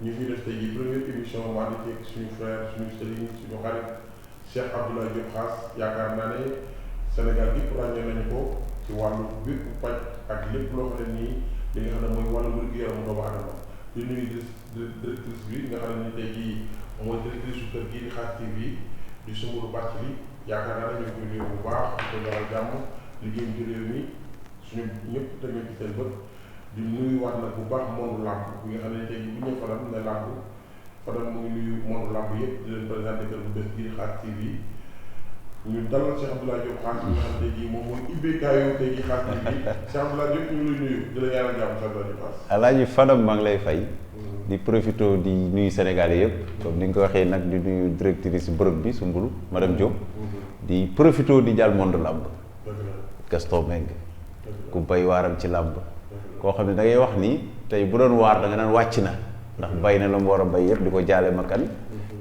ñu ngi def tey jii première émission maa ngi teg suñu frère suñu sëriñ suñu xarit Cheikh Abdoulaye Diop Khass yaakaar naa ne Sénégal gi ràññee nañu ko ci wàllu bépp paj ak lépp loo xam ne nii li nga xam ne mooy wàllu wér-gu-yaramu doomu aadama di nuyu directrice bi nga xam ne ni tey jii mooy directrice su kër gii di Khass TV di Soumboulou Bathily yaakaar naa ne ñu ngi koy nuyu bu baax di ko dalal jàmm liggéeyam ci réew mi suñu ñëpp tamit ci seen bët di nuyuwaat nag bu baax monde làmb bi nga xam ne tey jii bu ñu Fadam ne làmb Fadam mu ngi nuyu monde làmb yëpp di leen présenté kër bu bees gii di Khass TV ñu dalal Cheikh Abdoulaye Diop Khass bi nga xam ne tey jii moom mooy ibbeekaayu tey jii Khass TV Cheikh Abdoulaye Diop ñu ngi lay nuyu di la ñaanal jàmm Cheikh Abdoulaye Diop Khass. Alaaji Fadam maa ngi lay fay. di profito di nuyu Sénégalais yëpp. comme ni nga ko waxee nag di nuyu directrice bërëb bi Soumboulou madame Diop. di profito di jàll monde làmb. Gaston Mbengue. ku bay waaram ci làmb. koo xam ne da ngay wax ni tey bu doon waar da nga naan wàcc na ndax bay na la mu war a bay yëpp di ko jaale ma kan.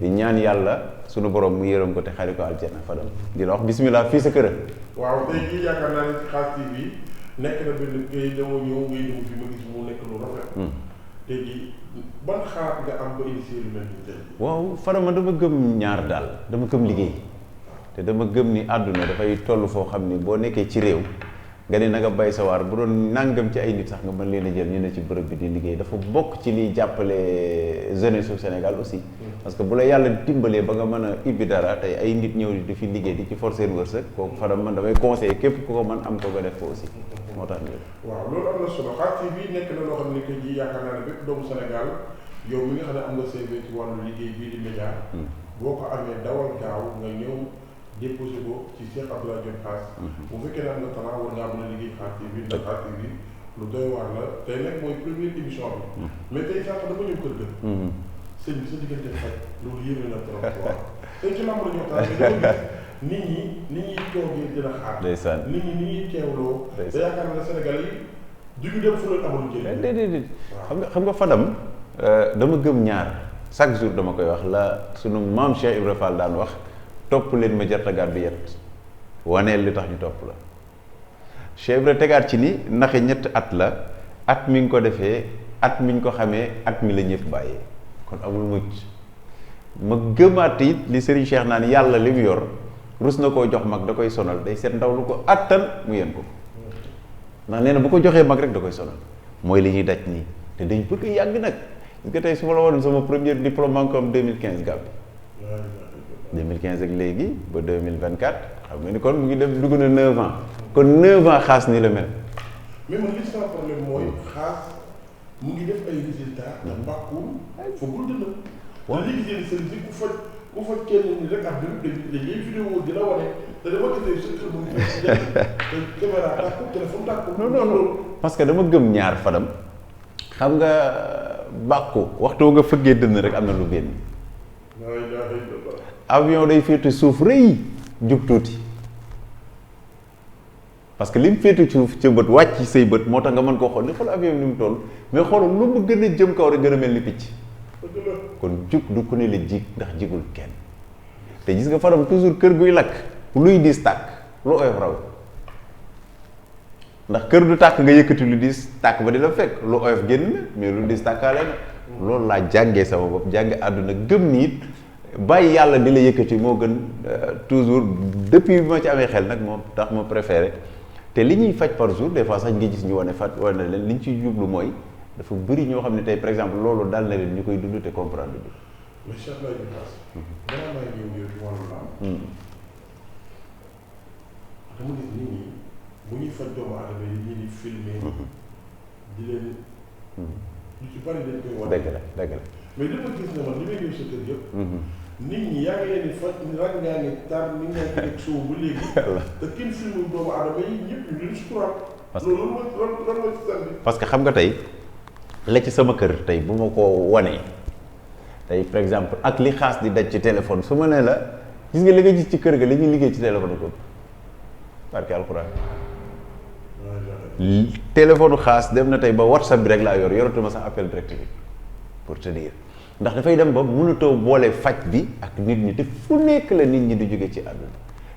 di ñaan yàlla sunu borom mu yërëm ko te xari ko aljana Fadam di la wax bismillah fii sa kër. waaw tey jii yaakaar naa ne ci Khass TV nekk na benn kay dama ñëw ngay ñëw fi ma gis mu nekk lu rafet. tey jii ban xalaat nga am ba initier lu mel nii tey. waaw Fadam dama gëm ñaar daal dama gëm liggéey te dama gëm ni àdduna dafay toll foo xam ni boo nekkee ci réew nga ne na nga bay sa waar bu doon nangam ci ay nit sax nga mën leen a jël ñu ne ci bërëb bi di liggéey dafa bokk ci liy jàppale jeunesse su Sénégal aussi. parce que bu la yàlla dimbalee ba nga mën a ibbi dara tey ay nit ñëw di fi liggéey di ci forcer wërsëg kooku Fadam man damay conseiller képp ku ko mën am ko nga def ko aussi. moo tax ñu. waaw loolu am na solo Khass TV nekk na loo xam ne que ji yaakaar naa ne bépp doomu Sénégal yow mi nga xam ne am nga CV ci wàllu liggéey bii di média. boo ko amee dawal gaaw nga ñëw déposé ko ci Cheikh Abdoulaye Diop Khass. bu fekkee ne am nga talent war ngaa mën a liggéey Khass TV ndax Khass TV lu doy waar la tey nag mooy première émission bi. mais tey sax dama ñëw kër ga. sëñ bi sa diggante faj loolu yéeme na trop waaw tey ci lamb la ñu waxtaan nit ñi toogee dina xaar. ndeysaan nit ñi ni ñuy teewloo. te yaakaar naa Sénégal yi du ñu dem fu leen amul njëriñ. déedéet xam nga Fadam dama gëm ñaar chaque jour dama koy wax la sunu maam Cheikh Ibra Fall daan wax topp leen ma jarta gàddu yet waneel li tax ñu topp la Cheikh Ibra tegaat ci ni naxe ñett at la at mi ngi ko defee at mi ñu ko xamee at mi la ñëpp bàyyee kon amul mucc ma gëmaat it li Serigne Cheikh naan yàlla li mu yor rus na koo jox mag da koy sonal day seet ndaw lu ko attan mu yéen ko ndax nee na bu ko joxee mag rek da koy sonal mooy li ñuy daj nii te dañ bëgg yàgg nag gis nga tey su ma la woon sama premier diplôme en comme 2015 Gambie 2015 ak léegi ba 2024 xam nga ni kon mu ngi def dugg na 9 ans kon 9 ans Khass ni la mel. mais man li sama problème mooy Khass mu ngi def ay résultats. te mbàkkul foogul dënn. waaw te léegi seen sëriñ si ku fa kenn ni rek ab dañuy vidéo di la wane te dama gis ne sa kër mu ngi te caméra tàkku téléphone tàkku. non parce que dama gëm ñaar Fadam xam nga bàkku waxtu nga fëggee dënn rek am na lu génn. avion day féete suuf rëy jub tuuti parce que li mu féete suuf ca bët wàcc say bët moo tax nga mën koo xool ni xool avion ni mu toll mais xoolal lu mu gën a jëm kaw rek gën a mel ni picc. kon jug du ku ne la jig ndax jigul kenn te gis nga Fadam toujours kër guy lakk luy diis tàkk lu oyof raw ndax kër du tàkk nga yëkkati lu diis tàkk ba di la fekk lu oyof génn mais lu diis tàkkaale na loolu laa jàngee sama bopp jànge àdduna gëm ni it bàyyi yàlla di la yëkkati moo gën toujours depuis bi ma ci amee xel nag moo tax ma préféré te li ñuy faj par jour des fois sax nga gis ñu wane wane leen li ñu ciy jublu mooy dafa bëri ñoo xam ne tey par exemple loolu dal na leen ñu koy dund te comprendre bi. mais Cheikh Abdoulaye Diop Khass. balaa maa ngi ñëw ci wàllu laam. dama gis nit ñi bu ñuy faj doomu aadama yi ñii di filmer. di leen. lu ci bari dañ koy wane. dëgg la dëgg la. mais li ma gis ne man li may ñëw sa kër yëpp. nit ñi yaa ngi leen di faj rag ngaa ni tar ni nga ko teg suuf ba léegi. te kenn filmul doomu aadama yi ñëpp ñu leen suturaal. parce que loolu mooy ci seen bi. parce que xam nga tey la ci sama kër tey bu ma ko wanee tey par exemple ak li Khass di daj ci téléphone su ma nee la gis nga li nga gis ci kër ga li ñuy liggéey ci téléphone ko barke alxuraan téléphone Khass dem na tey ba WhatsApp bi rek laa yoratuma sax appel direct bi pour te dire ndax dafay dem ba mënatoo boole faj bi ak nit ñi te fu nekk la nit ñi di jóge ci àdduna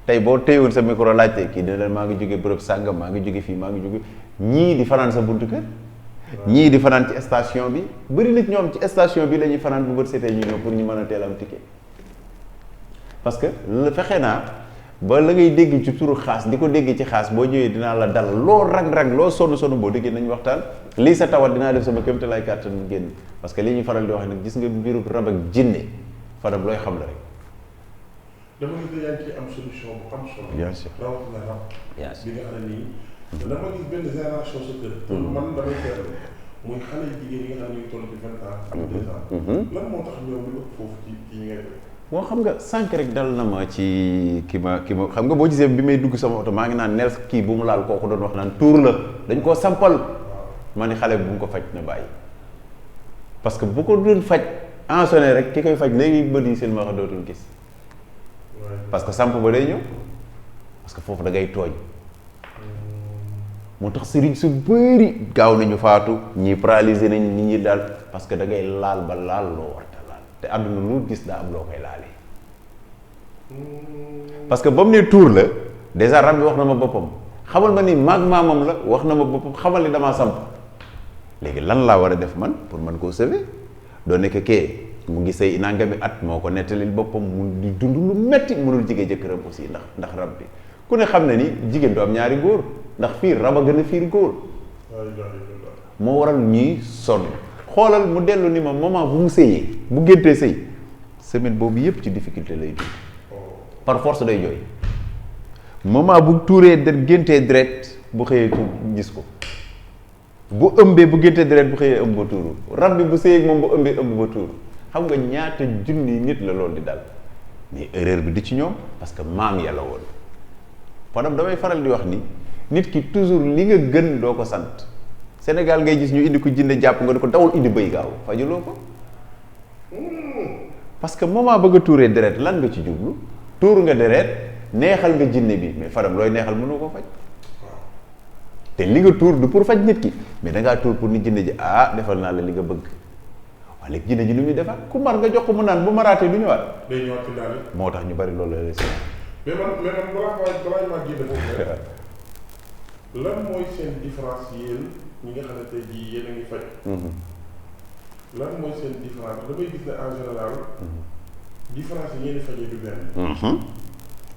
tey boo téyewoon sa micro laajte kii dina leen maa ngi jóge bërëb sàngam maa ngi jóge fii maa ngi jóge ñii di fanaan sa buntu kër ñii di fanaan ci station bi bëri nag ñoom ci station bi la ñuy fanaan bu bët seetee ñu ñëw pour ñu mën a teel am ticket parce que fexe naa ba la ngay dégg ci turu xaas di ko dégg ci xaas boo ñëwee dinaa la dal loo rang-rang loo sonn boo déggee nañ waxtaan lii sa tawat dinaa def sama kéem te lay kàttan mu génn parce que li ñuy faral di wax nag gis nga mbiru rab ak jinne Fadam looy xam la rek. dama gis ne yaa ngi ciy am solution bu am solo. bien sûr rawatina rab. bien sûr bi nga xam ne nii. dama gis benn génération sa kër. loolu man damay seetlu muy xale jigéen yi nga xam ne ñu ngi toll ci 20 ans. am 2 ans. lan moo tax ñoom ñu ëpp foofu ci ñi ngay def. boo xam nga sànq rek dal na ma ci ki ma xam nga boo gisee bi may dugg sama oto maa ngi naan nel kii bu mu laal kooku doon wax naan tuur la dañ koo sampal ma ni xale bu mu ko faj na bàyyi parce que bu ko doon faj ensonné rek ki koy faj léegi bët yi seen ma wax dootul gis parce que samp ba day ñëw parce que foofu da ngay tooñ moo tax sëriñ su bëri gaaw nañu faatu ñii paralysé nañ nit ñi daal parce que da ngay laal ba laal loo warta laal te àdduna lu gis daa am loo koy laalee parce que ba mu ne tuur la déjà rab bi wax na ma boppam xamal ma ni maag maamam la wax na ma boppam xamal ni damaa samp léegi lan laa war a def man pour man koo sauver doo nekk kee mu ngi say nangami at moo ko nettalil boppam mu di dund lu metti mënul jige jëkkëram aussi ndax rab bi ku ne xam ne ni jigéen du am ñaari góor ndax fiir rab a gën a fiir góor moo waral ñuy sonn xoolal mu dellu ni ma moment bu mu sëyee bu géntee sëy semaine boobu yépp ci difficulté lay dund par force day jooy moment bu tuuree géntee deret bu xëyee gis ko bu ëmbee bu géntee deret bu xëyee ëmb ba tuuru rab bi bu sëyeeg moom bu ëmbee ëmb ba tuuru xam nga ñaata junni nit la loolu di dal mais erreur bi di ci ñoom parce que maam yàlla woon Fadam damay faral di wax ni nit ki toujours li nga gën doo ko sant Sénégal ngay gis ñu indi ko jinne jàpp nga di ko dawul indi bëy gaaw fajuloo ko parce que moment bëgg a tuuree deret lan nga ci jublu tuur nga deret neexal nga jinne bi mais Fadam looy neexal mënoo ko faj te li nga tuur du pour faj nit ki mais dangaa tuur pour ni jinne ji defal naa la li nga bëgg waaye léegi jinne ji lu muy defaat ku mar nga jox ko mu naan bu maraatee du ñëwaat. day ñëwaat ci daal moo tax ñu bari loolu la si. mais man balaa maa génne foofu lan mooy seen différence yéen ñi nga xam ne tey jii yéen a ngi faj. lan mooy seen différence damay gis ne en général. différence yi ngeen di fajee du benn.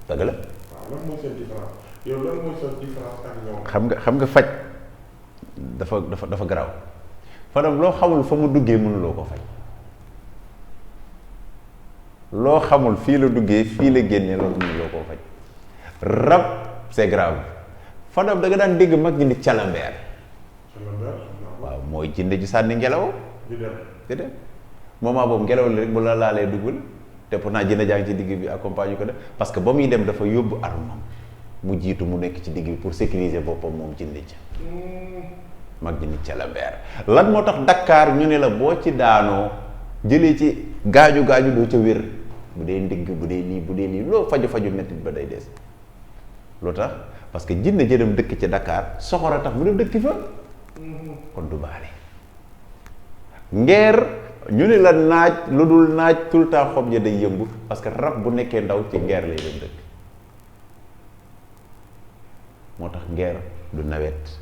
dëgg la. waaw lan mooy seen différence yow lan mooy seen différence ak ñoom. xam nga faj dafa garaaw Fadam loo xamul fa mu duggee mënuloo ko faj loo xamul fii la duggee fii la génnee loolu mënuloo koo faj rab c'est grave Fadam da nga daan dégg mag ñi ni calambeer. waaw mooy jinde ji sànni ngelaw. di dem moment boobu ngelaw li rek bu la laalee dugg la te pourtant jinde jaa ngi ci digg bi accompagne ko de parce que ba muy dem dafa yóbbu armam mu jiitu mu nekk ci digg bi pour sécuriser boppam moom jinde ja mag ñi ni calambeer lan moo tax Dakar ñu ne la boo ci daanoo jëlee ci gaaju doo ca wér bu dee ndigg bu dee nii loo faju mettit ba day des loo tax parce que jinne jëdam dëkk ci Dakar soxor a tax mu dem dëkk fa kon du baale ngeer ñu ne la naaj lu dul naaj tout le temps xob ya day yëngu parce que rab bu nekkee ndaw ci ngeer lay dem dëkk moo tax ngeer du nawet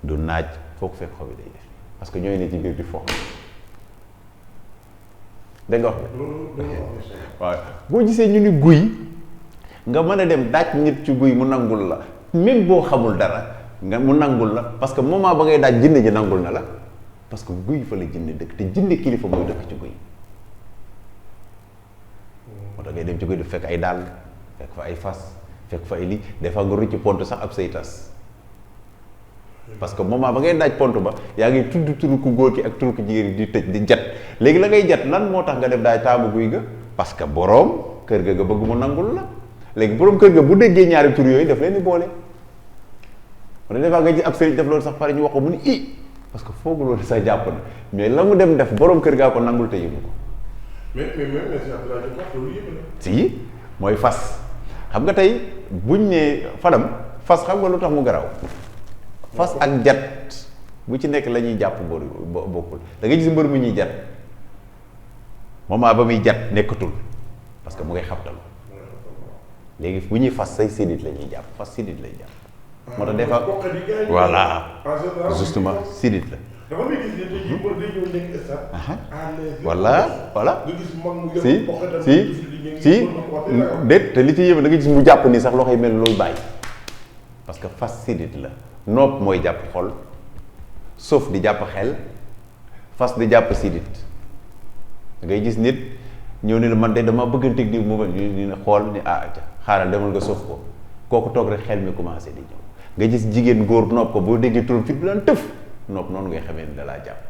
du naaj foo ko fekk xob yi day def parce que ñooy ne ci biir di fo dégg nga wax waaw boo gisee ñu ni guy nga mën a dem daaj nit ci guy mu nangul la même boo xamul dara nga mu nangul la parce que moment ba ngay daaj jinne ji nangul na la parce que guy fa la jinne dëkk te jinne kilifa mooy dëkk ci guy moo tax ngay dem ci guy di fekk ay dàll fekk fa ay fas fekk fa ay lii des fois nga rucc pont sax ab say tas parce que moment ba ngay daaj pont ba yaa ngi tudd turu ku góor ki ak turu ku jigéen di tëj di jat léegi la ngay jat lan moo tax nga def daaj taamu guy ga parce que boroom kër ga nga bëgg mu nangul la léegi boroom kër ga bu déggee ñaari tur yooyu daf leen di boole wala des fois nga gis ab sëriñ def loolu sax pare ñu wax ko mu ni parce que foogu loolu sax jàpp na mais la mu dem def boroom kër gaa ko nangul te yëgu ko si mooy fas xam nga tey buñ ne Fadam fas xam nga lu tax mu garaaw fas ak jat bu ci nekk la ñuy jàpp bokkul da nga gis mbër mu ñuy jat moment ba muy jat nekkatul parce que mu ngay xabtal léegi bu ñuy fas say sidit la ñuy jàpp fas sidit lay jàpp moo tax des fois voilà justement sidit la dafa may gis ne tey jii mbër day ñëw nekk stade. à l'aise voilà nga gis mag mu yor si poxetam si déet te li ci yéeme da nga gis mu jàpp ni sax loxoy mel loolu bàyyi parce que fas sidit la nopp mooy jàpp xol suuf di jàpp xel fas di jàpp sidit da ngay gis nit ñëw ni la man de dama bëgganteeg diw mu ñu ne xool ni xaaral demal nga suuf ko kooku toog rek xel mi commencé di ñëw nga gis jigéen góor nopp ko boo déggee turam fit bi daan tëf nopp noonu ngay xamee ni da laa jàpp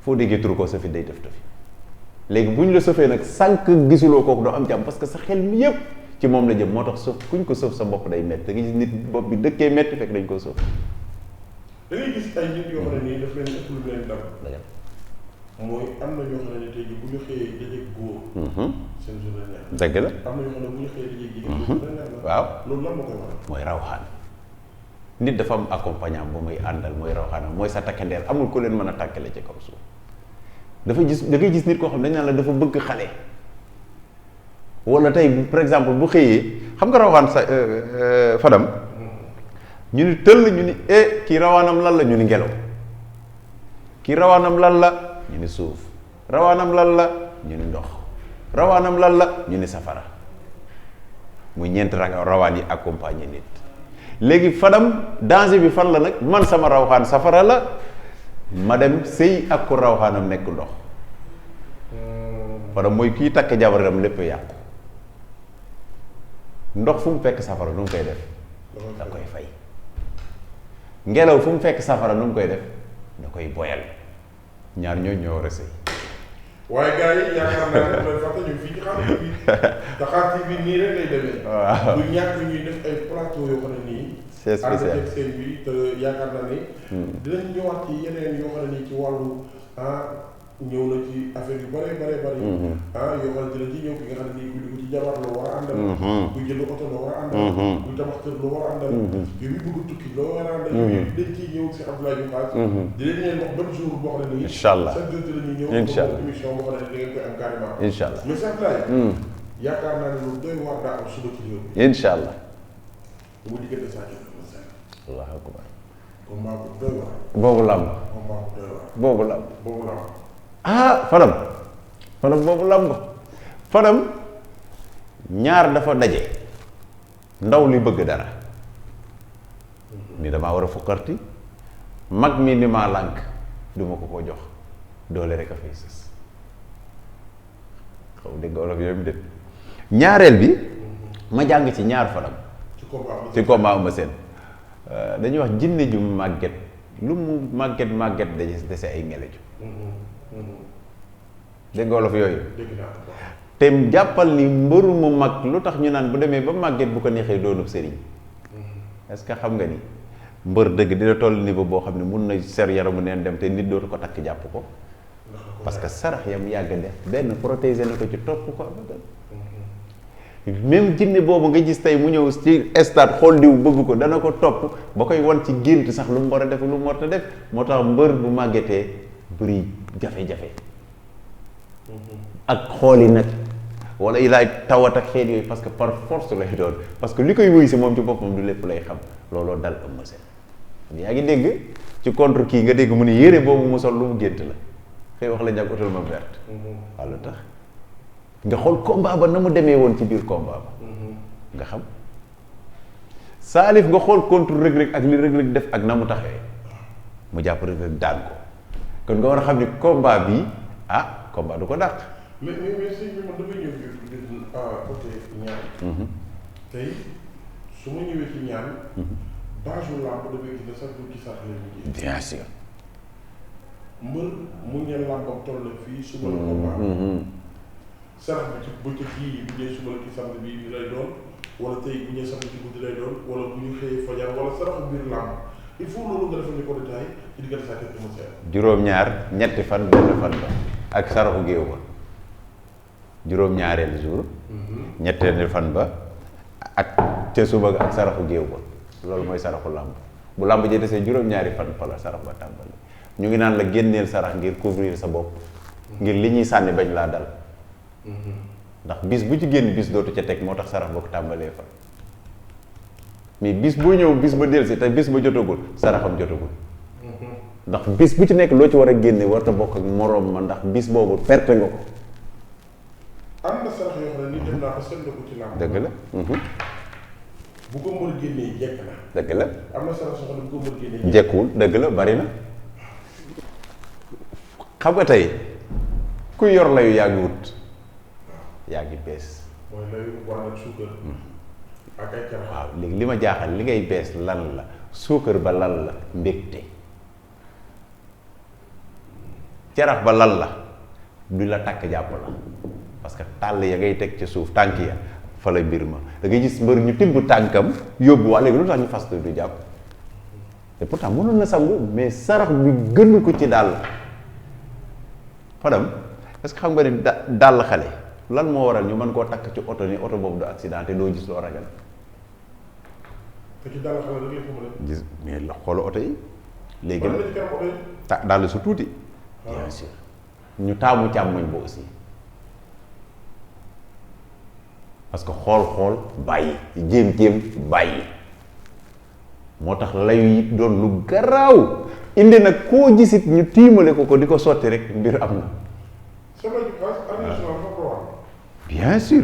foo déggee tur ko sa fit day tëf tëfi léegi bu ñu la sëfee nag sànq gisuloo kooku doo am jàmm parce que sa xel mi yépp ci moom la jëm moo tax sëf kuñ ko sëf sa bopp day métti da nga gis nit bopp bi dëkkee métti fekk dañ koo sëf. da ngay gis ay nit yoo xam ne nii daf leen ëpp lu leen dal. mooy am na ñoo xam ne tey jii bu ñu xëyee dajeeg góor. seen journée neex. dëgg la am na ñoo xam ne bu ñu xëyee dajeeg jigéen. waaw loolu lan moo koy waral. mooy rawxaan nit dafa am accompagnant bu muy àndal mooy rawxaanam mooy sa takkandeer amul ko leen mën a tàkkale ci kaw suuf dafa gis da ngay gis nit koo xam ne dañ naan la dafa bëgg xale wala tey par exemple bu xëyee xam nga rawxaan sa Fadam ñu ni tëll ñu ni kii rawaanam lan la ñu ni ngelaw kii rawaanam lan la ñu ni suuf rawaanam lan la ñu ni ndox rawaanam lan la ñu ni safara muy ñeent rawaan yi accompagner nit léegi Fadam danger bi fan la nag man sama rawxaan safara la ma dem sëy ak ku rawxaanam nekk ndox Fadam mooy kii takk jabaram lépp yàqu ndox fu mu fekk safara nu mu koy def da koy fay ngelaw fu mu fekk safara nu mu koy def da koy boyal ñaar ñoo ñoo war a sëy waaye gars yi yaakaar naa ne dafa ñu fii ci Dakhar TV Dakhar TV nii rek lay demee. waaw du ñàkk ñuy def ay plateau yoo xam ne nii. c'est spécial ànd ak seen bi te yaakaar naa ne. dinañ ñëwaat ci yeneen yoo xam ne nii ci wàllu ñëw na ci affaire yu bëree bëree bëri. yoo xam ne dina ci ñëw ki nga xam ne nii kuy dugg ci jabar loo war a àndal. kuy jënd oto loo war a àndal. kuy tabax kër loo war a àndal. yow bëgg tukki loo war a àndal. yooyu dañ ciy ñëw si Abdoulaye Diouf Khass. di leen wax ban jour boo xam ne nii. incha allah chaque jour la ñuy ñëw. incha allah émission boo xam ne da ngeen koy am carrément. incha allah mais Cheikh Abdoulaye. yaakaar naa ne lu doy waar daa am suba ci réew mi. incha allah. bu mu diggante Sa Thiès ak Sène. allahu akbar. combat bu doy waar. boobu làmb. combat bu doy waar. boobu làmb. boobu làmb. Fadam boobu làmb Fadam ñaar dafa daje ndaw li bëgg dara ni damaa war a fukkarti mag mi ni maa lànk duma ko jox doole rek a fay sës xaw dégg nga olof yooyu mu def ñaareel bi ma jàng ci ñaar Fadam ci combat Eumeu Sène dañuy wax jinne ju màgget lu mu màgget dañuy dese ay ngeleju dégg nga wolof yooyu te jàppal ni mbëru mu mag lu tax ñu naan bu demee ba màgget bu ko neexee doonub sëriñ est-ce que xam nga ni mbër dëgg dina toll niveau boo xam ne mun na ser yaramu neen dem te nit dootu ko takk jàpp ko parce que sarax yam yàgg def benn protéger na ko ci topp ko abadan même jinne boobu nga gis tey mu ñëw ci stade xool diw bëgg ko dana ko topp ba koy wan ci gént sax lu mu war a def lu mu war a def moo tax mbër bu màggetee bëri jafe-jafe ak xooli nag wala ilaay tawat ak xeet yooyu parce que par force lay doon parce que li koy wuy si moom ci boppam du lépp lay xam looloo dal Eumeu Sène yaa ngi dégg ci contre kii nga dégg mu ne yére boobu mu sol lu mu gént la xëy wax la njàg otal ma verte walla tax nga xool combat ba na mu demee woon ci biir combat ba nga xam Salif nga xool contre Reug Reug ak li Reug Reug def ak na mu taxee mu jàpp Reug Reug daan ko kon nga war a xam ni combat bi combat du ko dàq. mais sëñ bi man dafay ñëw ci côté ñaan. tey su ma ñëwee ci ñaan. base u làmb dafay gis ne sax du ci sax la ñu bien sûr. mbër mu ñeel làmbam toll na fii suba la combat. sarax bi ci bëccëg yi bu ñëwee suba la ci samedi bi lay doon wala tey bu ñëwee samedi ci guddi lay doon wala bu ñu xëyee fajar wala saraxu biir làmb il faut loolu nga defal ñu ko détail ci diggante Sa Thiès Eumeu Sène. juróom-ñaar ñetti fan benn fan ba ak saraxu géew ba juróom-ñaareel jour. ñetteelu fan ba ak ca suba ak saraxu géew ba loolu mooy saraxu làmb bu làmb ji desee juróom-ñaari fan fa la sarax ba tàmbali ñu ngi naan la génneel sarax ngir couvrir sa bopp ngir li ñuy sànni bañ laa dal ndax bis bu ci génn bis dootu ca teg moo tax sarax ba ko tàmbalee fa mais bis boo ñëw bis ba delsi te bis ba jotagul saraxam jotagul ndax bis bu ci nekk loo ci war a génne warta bokk ak moroom ma ndax bis boobu perte nga ko. am na sarax yoo xam ne nii dem naa ko seetlu ko ci làmb. dëgg la. bu ko mën a génnee jekk na. dëgg la. am na sarax yoo xam ne bu ko mën a génnee jekkuwul dëgg la bari na. xam nga tey ku yor layu yaa ngi wut yaa ngi bees. mooy layu wàllu suukar. ak ay carax. waaw léegi li ma jaaxal li ngay bees lan la suukar ba lan la mbégte carax ba lan la du la takk jàpp la parce que tàll ya ngay teg ca suuf tànk ya fa la mbir ma da ngay gis mbër ñu tibb tànkam yóbbu waa léegi lu tax ñu fas du jàpp te pourtant mënoon na sangu mais sarax bi gënu ko ci dàll Fadam est-ce que xam nga ni dàll xale lan moo waral ñu mën koo takk ci oto ni oto boobu du accident te doo gis loo ragal. te ci dàll xale rek la ko mën a. gis mais la xoolu oto yi. léegi nag ci kanam oto yi. dàll su tuuti. bien sûr ñu taamu càmmoñ ba aussi parce que xool bàyyi jéem bàyyi moo tax layu yi doon lu garaaw indi nag koo gisit ñu tiimale ko di ko sotti rek mbir am na. sama ji passe administration dafa ko wax. bien sûr.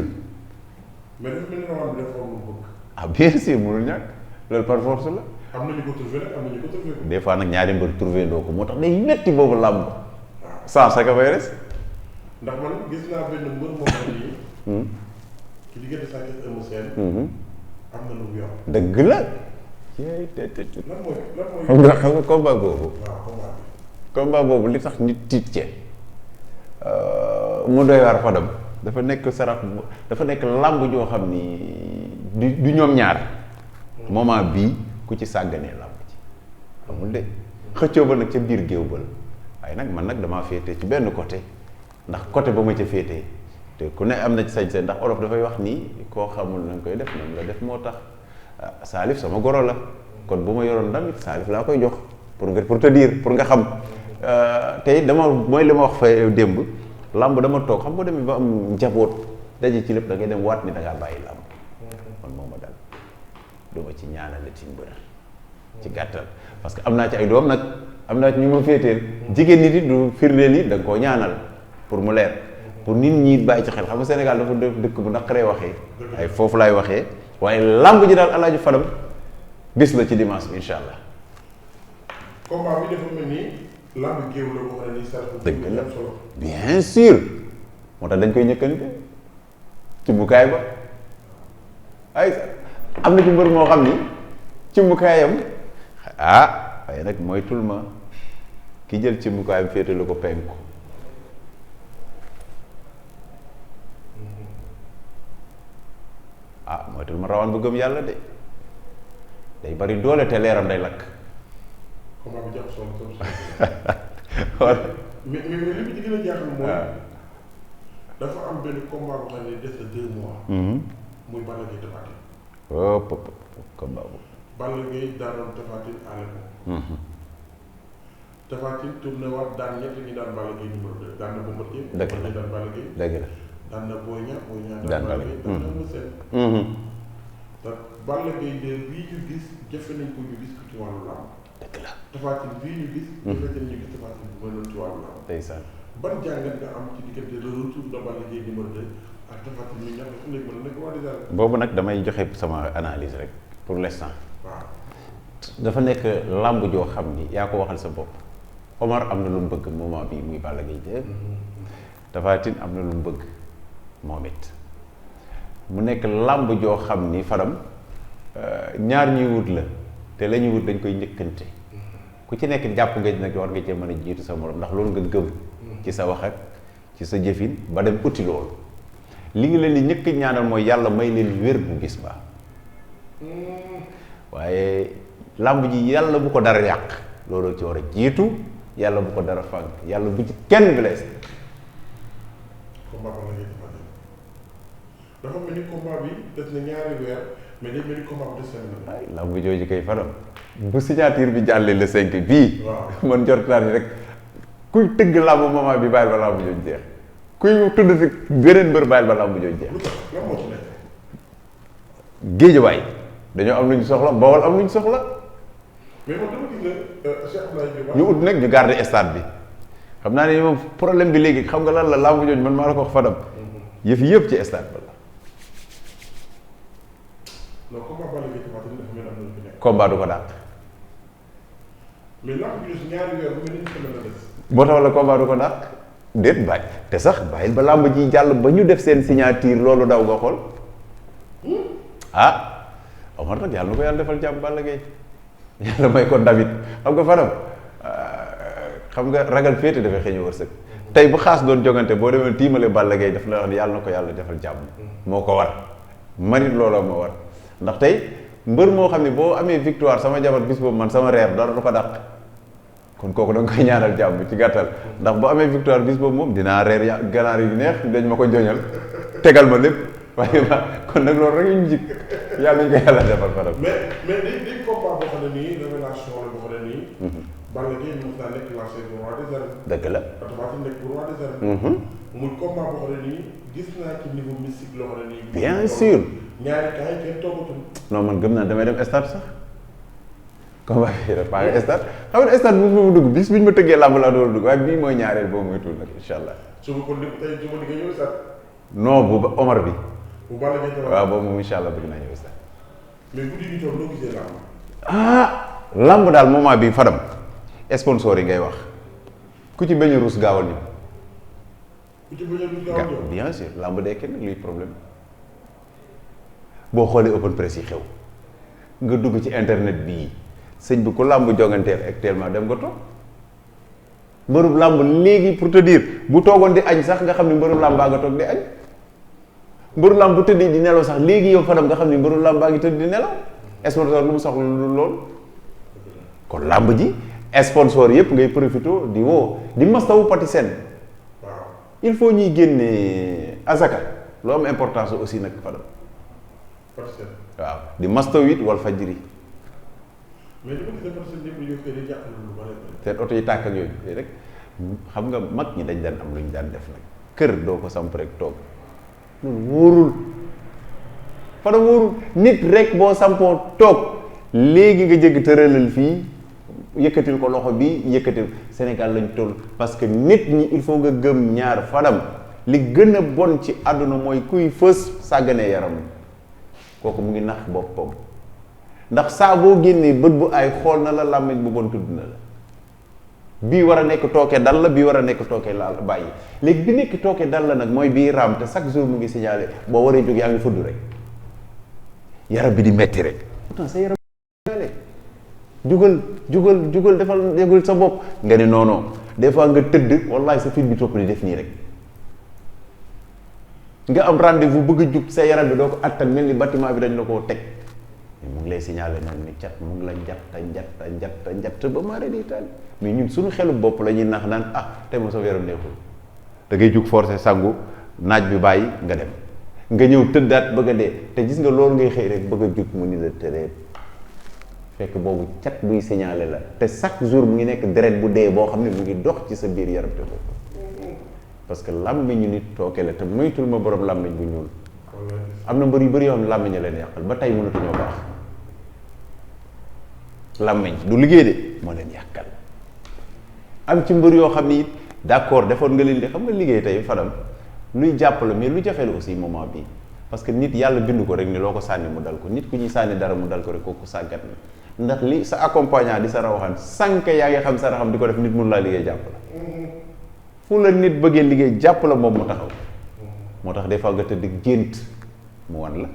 mais dafa mel ni rawaan bi dafa am lu bëgg. ah bien sûr mënul ñàkk loolu par force la. am na ñu ko trouvé nag am na ñu ko trouvé ko. des fois nag ñaari mbër trouvé ndoo ko moo tax day metti boobu làmb. sans sa ka fay res. ndax man gis naa benn mbër moo xam ne ci diggante Sa Thiès Eumeu Sène. am na lu mu yor. dëgg la. lan mooy. xam nga combat boobu. waaw combat boobu li tax nit tiit cee mu doy waar Fadam dafa nekk sarax dafa nekk làmb joo xam ni du ñoom ñaar moment bii ku ci sàgganee làmb ci amul de xëccoo ba nag ca biir géew ba la waaye nag man nag damaa féete ci benn côté ndax côté ba ma ca féetee te ku ne am na ci sañ-sañ ndax olof dafay wax nii koo xamul na nga koy def noonu la def moo tax Salif sama goro la kon bu ma yoroon ndam it Salif laa koy jox pour te dire pour nga xam tey dama mooy li ma wax fa démb làmb dama toog xam nga demee ba am njaboot daje ci lépp da ngay dem waat ni da ngaa bàyyi làmb man moo ma dal duma ci ñaanale ci mbër ci gàttal parce que am naa ci ay doom nag am naa ci ñu ma féeteel jigéen nit it du firndeel yi da nga koo ñaanal pour mu leer pour nit ñi bàyyi ci xel xam nga Sénégal dafa dëkk bu naqaree waxee ay foofu laay waxee waaye làmb ji daal Alaaji Fadam bis la ci dimanche bi incha allah. combat bi dafa mel ni làmb géew la boo xam ne nii sarax dëgg la bien sûr moo tax dañ koy ñëkkante ci bukaay ba ay am na ci mbër moo xam ni ci bukaayam waaye nag moytul ma ki jël ci bukaayam féetalu ko penku moytul ma rawaan bu gëm yàlla de day bari doole te leeram day lakk. combat bi jàpp solo mais li bi ci gën a jaaxal mooy dafa am benn combat boo xam ne des na 2 mois. muy Balla Gaye Tapha Tine. combat boobu. Balla Gaye daanoon Tapha Tine à l'époque. Tapha Tine tourné waat daan ñett ñi daan Balla Gaye numéro 2 daan na Bombardier. dëgg la daan Balla Gaye. dëgg la. daan na Boy Niang daan Balla Gaye daan na Eumeu Sène. te Balla Gaye de bii ñu gis jafe nañ ko ñu gis ko ci wàllu làmb. dëgg la. Tapha Tine bii ñu gis. jafe nañ ñu gis Tapha Tine bu mënoon ci wàllu làmb. ndeysaan. ban jàngat nga am ci diggante le retour de Balla Gaye numéro 2 ak Tapha Tine ñu ñàkk fu nekk mën na nekk waa déjà. boobu nag damay joxe sama analyse rek pour l'instant. waaw. dafa nekk làmb joo xam ni yaa ko waxal sa bopp Omar am na lu mu bëgg moment bii muy Balla Gaye 2. Tapha Tine am na lu mu bëgg moom it mu nekk làmb joo xam ni Fadam ñaar ñuy wut la te la ñuy wut dañ koy njëkkante ku ci nekk jàpp nga nag war nga cee mën a jiitu sa morom ndax loolu nga gëm ci sa wax ak ci sa jëfin ba dem uti loolu li ngi leen di ñëkk ñaanal mooy yàlla may leen wér bu bis ba waaye làmb ji yàlla bu ko dara yàq loolu ci war a jiitu yàlla bu ko dara fànk yàlla bu ci kenn blessé. combat Balla Gaye Tapha Tine dafa mel ni combat bi des na ñaari weer mais day mel ni combat bi des na. ay làmb jooju kay Fadam bu signature bi jàllee le 5 bii. waaw man jot naa ni rek kuy tëgg làmb moment bi bàyyil ba làmb jooju jeex kuy tudd fi beneen mbër bàyyil ba làmb jooju jeex. lu tax lan moo ci nekk. Géejawaay dañoo am lu ñu soxla Bawol am lu ñu soxla mais man dama gis ne Cheikh Abdoulaye Diop ñu ut nag ñu garder stade bi xam naa ne moom problème bi léegi xam nga lan la làmb jooju man maa la ko wax Fadam yëf yëpp ci stade ba la. non combat Balla Gaye Tapha Tine dafa mel am na lu fi nekk. combat du ko dàq. mais làmb ji si ñaari weer bu mel ni ñu semaine la des. boo tax la combat du ko dàq déet bàyyi te sax bàyyil ba làmb ji jàll ba ñu def seen signature loolu daw nga xool ah Omar nag yàlla na ko yàlla defal jàmm Balla Gaye yàlla may ko David xam nga Fadam xam nga ragal féete dafay xëy wërsëg tey bu xaas doon jogante boo demee tiimale Balla Gaye daf la wax yàlla na ko yàlla defal jàmm moo ko war manit looloo ma war ndax tey mbër moo xam ne boo amee victoire sama jabar bis boobu man sama reer dara du ko dàq kon kooku da nga koy ñaanal jàmm ci gàttal ndax bu amee victoire bis boobu moom dinaa reer ganaar yu neex dañ ma ko joñal tegal ma lépp waaye kon nag loolu rek ñu jik yàlla nañ ko yàlla defal Fadam. mais day combat boo xam ne nii révélation la boo xam ne nii. Balla Gaye mos naa nekk lancé bu roi des arènes. dëgg la. Tapha Tine nekk bu roi des arènes. muy combat boo xam ne nii gis naa ci niveau mystique loo xam ne nii. bien sûr. ñaari cas yi kenn toogatul. non man gëm naa damay dem stade sax combat bi rek pas nga stade xam nga stade bu mu dugg bis bi ñu ma tëggee làmb laa doon dugg waaye bii mooy ñaareel boobu mooy tuul nag incha allah. suba kon tey suba di nga ñëw stade. non bu Omar bi. bu Balla Gaye Tapha. waaw boobu moom incha allah bëgg naa ñëw stade. mais guddi gi toog loo gisee làmb. làmb daal moment bi Fadam sponsor yi ngay wax ku ci bañ a ruus gaawal ñëw. ku ci bañ a ruus gaawal ñëw. bien sûr làmb dee kenn luy problème boo xoolee open press yi xew nga dugg ci internet bii sëñ bi ku làmb jonganteel actuellement dem nga toog mbërub làmb léegi pour te dire bu toogoon di añ sax nga xam ne mbërub làmb baa nga toog di añ mbëru làmb bu tëddee di nelaw sax léegi yow Fadam nga xam ne mbëru làmb baa ngi tëdd di nelaw sponsor lu mu soxla lu loolu kon làmb ji sponsor yëpp ngay profité di woo di mastawu pati seen il faut ñuy génne azaka lu am importance aussi nag Fadam waaw di mastaw it wal fajri mais li ma gis dafa seen ñëpp yow di jàppale lu bari seen oto yi tàkk ak yooyu rek xam nga mag ñi dañ daan am lu ñu daan def nag kër doo ko samp rek toog loolu wóorul Fadam wóorul nit rek boo sampoo toog léegi nga jégg tëralal fii yëkkatil ko loxo bi yëkkatil Sénégal lañ toll parce que nit ñi il faut nga gëm ñaar Fadam li gën a bon ci àdduna mooy kuy fës sàgganee yaram kooku mu ngi nax boppam ndax saa boo génnee bët bu ay xool na la làmmiñ bu bon tudd na la bii war a nekk tooke dal la bii war a nekk tooke laal bàyyi léegi bi nekk tooke dal la nag mooy bii raam te chaque jour mu ngi signalé boo waree jóg yaa ngi fudd rek yaram bi di metti rek pourtant sa yaram jugal defal yëgul sa bopp nga ni non des fois nga tëdd wallahi sa fit bi topp di def nii rek nga am rendez-vous bëgg a jug sa yaram bi doo ko attan mel ni bâtiment bi dañ la koo teg mu ngi lay signalé nag ni cat mu ngi la njatta ba maare di taal mais ñun suñu xelu bopp la ñuy nax naan te mo sa yaram neexul da ngay jug forcé sangu naaj bi bàyyi nga dem nga ñëw tëddaat bëgg a dee te gis nga loolu ngay xëy rek bëgg a jug mu ni la tëreet fekk boobu cat buy signalé la te chaque jour mu ngi nekk deret bu dee boo xam ne mu ngi dox ci sa biir yaram te boobu parce que làmmiñu nit tooke la te moytul ma borom làmmiñ bu ñuul am na mbër yu bëri yoo xam ne làmmiñ leen yàqal ba tey mënatuñoo baax làmmiñ du liggéey de moo leen yàqal am ci mbër yoo xam ni it d'accord defoon nga leen di xam nga liggéey tey Fadam luy jàpp la mais lu jafe la aussi moment bii parce que nit yàlla bindu ko rek ni loo ko sànni mu dal ko nit ku ñuy sànni dara mu dal ko rek kooku sàggat na ndax li sa accompagnant di sa rawaxaan sànq yaa ngi xam sa raxam di ko def nit mun laa liggéey jàpp la fu la nit bëggee liggéey jàpp la moom mu taxaw moo tax des fois nga tëdd gént mu wan la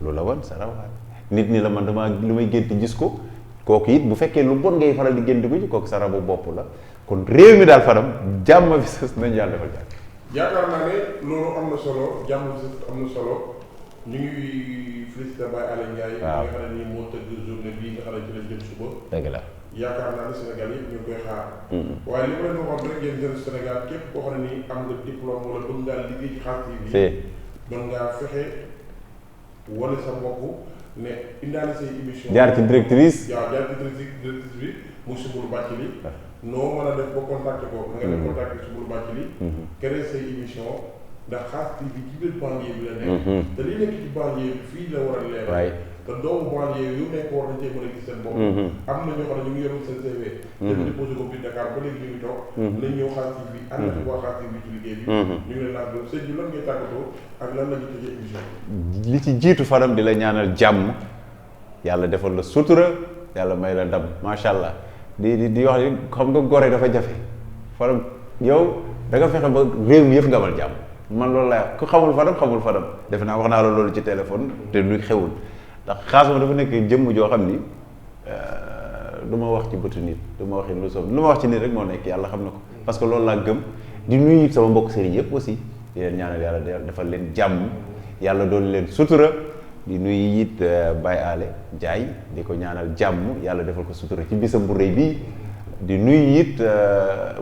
lu la wan sa rawaxaan nit ni la man dama lu may gént gis ko kooku it bu fekkee lu bon ngay faral di gént ko ci kooku sa rabu bopp la kon réew mi daal Fadam jàmm bi sës nañ yàlla defal jàmm. yaakaar naa ne loolu am na solo jàmm bi sës am na solo ñu ngi félicité Baye Alé Ndiaye. waaw nga xam ne nii moo tëgg journée bii nga xam ne ci lañ jëm suba. dëgg la. yaakaar naa ne Sénégal yëpp ñu ngi koy xaar. waaye li ma leen waxoon rek yéen jeune Sénégal képp koo xam ne nii am nga diplôme wala bëgg ngaa liggéey ci Khass TV. mën ngaa fexe wane sa bopp ne indaale say émission. jaar ci directrice. waaw jaar ci directrice bi muy Soumboulou Bathily noo mën a def ba contacté ko. nga def contacté Soumboulou Bathily. créer say émission ndax Khass TV ci biir banlieue bi la nekk. te li nekk ci banlieue bi fii la war a leer. waay te doomu banlieue yu nekk war nañ cee mën a gis seen bopp. am na ñoo xam ne ñu ngi yorul seen CV. te déposé ko biir Dakar ba léegi ñu ngi toog. nañ ñëw Khass TV ànd ak waa Khass TV ci liggéey bi. ñu ngi leen laaj loolu sëñ bi lan ngay tàggatoo ak lan la ñu tëjee émission bi. li ci jiitu Fadam di la ñaanal jàmm yàlla defal la sutura yàlla may la ndam macha allah di wax ni xam nga gore dafa jafe Fadam yow da nga fexe ba réew mi yëpp nga amal jàmm man loolu laa ku xamul Fadam defe naa wax naa la loolu ci téléphone te lu xewul ndax Khass ma dafa nekk jëmm joo xam ni du ma wax ci bëtu nit du ma waxi lu soob lu ma wax ci nit rek moo nekk yàlla xam na ko parce que loolu laa gëm di nuyu sama mbokk sëriñ yëpp aussi di leen ñaanal yàlla defal leen jàmm yàlla doon leen sutura di nuyu it Baye Ale Ndiaye di ko ñaanal jàmm yàlla defal ko sutura ci bisam bu rëy bii di nuyu it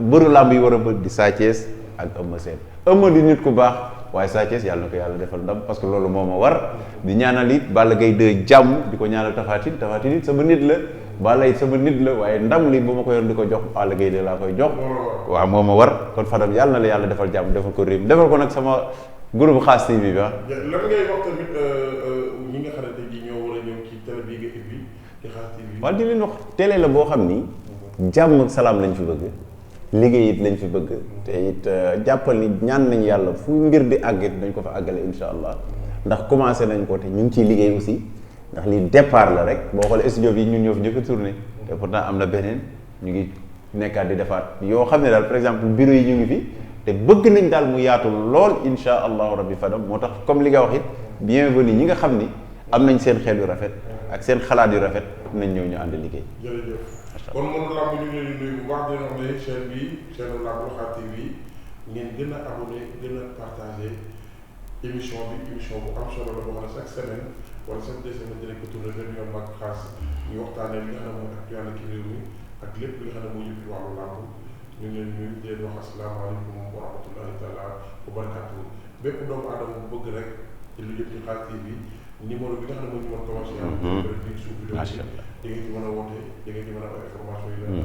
mbëru làmb yi war a bët di Sa Thiès ak Eumeu Sène Eumeu di nit ku baax waaye Sa Thiès yàlla na ko yàlla defal ndam parce que loolu moo ma war di ñaanal it Balla Gaye 2 jàmm di ko ñaanal Tapha Tine it sama nit la Balla it sama nit la waaye ndam li bu ma ko yor di ko jox Balla Gaye 2 laa koy jox waaw moo ma war kon Fadam yàlla na la yàlla defal jàmm defal ko réew mi defal ko nag sama groupe Khass TV bi lan ngay wax tamit ñi nga xamante ni ñoo war a ñëw ci télé bi nga ubbi ci Khass TV. waaw di leen wax télé la boo xam ni jàmm ak salaam lañ fi bëgg liggéey it lañ fi bëgg te it jàppal ni ñaan nañ yàlla fu mbir di àggit dañ ko fa àggale insha allah ndax commencé nañ ko te ñu ngi ciy liggéey aussi ndax li départ la rek boo xoolee studio bi ñun ñoo fi njëkk a tourné te pourtant am na beneen ñu ngi nekkaat di defaat yoo xam ne daal par exemple bureau yi ñu ngi fi te bëgg nañ daal mu yaatu lool insha allahu rabbi Fadam moo tax comme li nga wax it bienvenue ñi nga xam ni am nañ seen xel yu rafet ak seen xalaat yu rafet nañ ñëw ñu ànd liggéey. jërëjëf kon moom làmb ñu ngi leen di nuyu bu baax di wax ne chaîne bi chaîne làmb Khass TV ngeen gën a abonné gën a partagé émission bu am solo la boo xam ne chaque semaine wala chaque 2 semaines dinañ ko tourné benn yoon mag Khass ñu waxtaanee li nga xam ne mooy actualité ci réew mi ak lépp li nga xam ne moo jëm ci wàllu làmb ñu ngi leen nuyu di leen wax asalaamaaleykum wa rahmatullahi taala wa barakatuh bépp doomu aadama bu bëgg rek ci lu jëm ci Khass TV numéro bi nga xam ne moo ñu mën commercial bi suuf bi di ngeen ci mën a woote di ngeen ci mën a am information yi